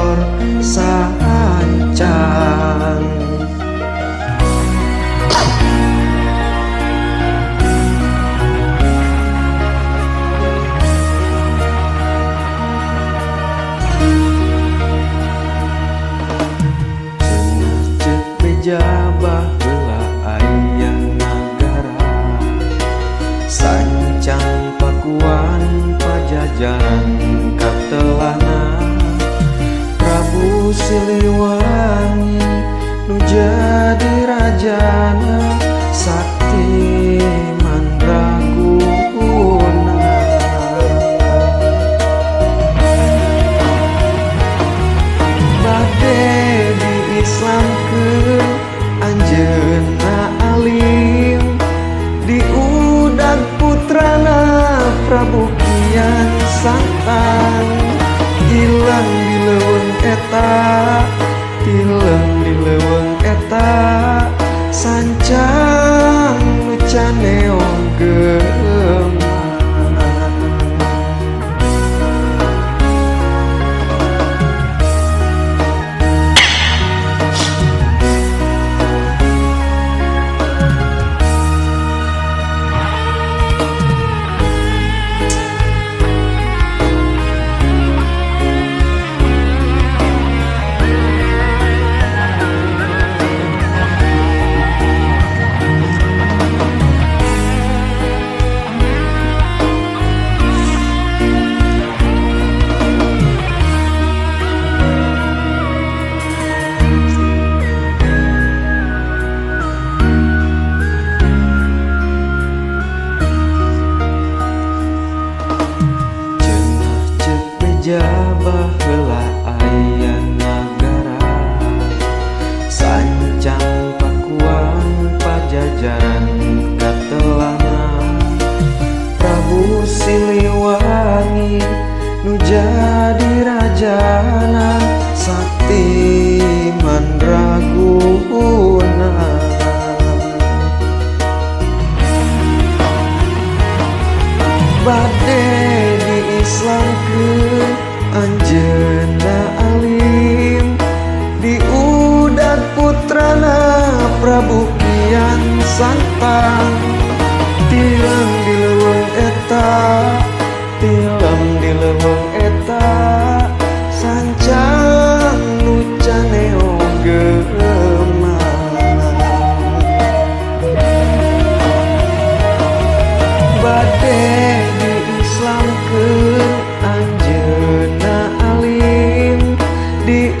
lor sancang. Cenah ceuk beja baheula aya nagara, sancang Pakuan Pajajaran katelahna. Prabu Siliwangi nu jadi rajana, sakti mandraguna. Bade diislamkeun anjeunna alim, diudag putrana Prabu Kian Santang. Ilang di leuweung eta, tileng di leuweung eta, sancang nu caneong gema. Baheula aya nagara, sancang Pakuan Pajajaran katelahna. Prabu Siliwangi nu jadi rajana, sakti mandraguna. Bade diislamkeun anjeunna alim, diudag putrana Prabu Kian Santang. Tileng di leuweung eta, tileng di leuweung eta, sancang nu caneong gema. Bade diislamkeun anjeunna alim, di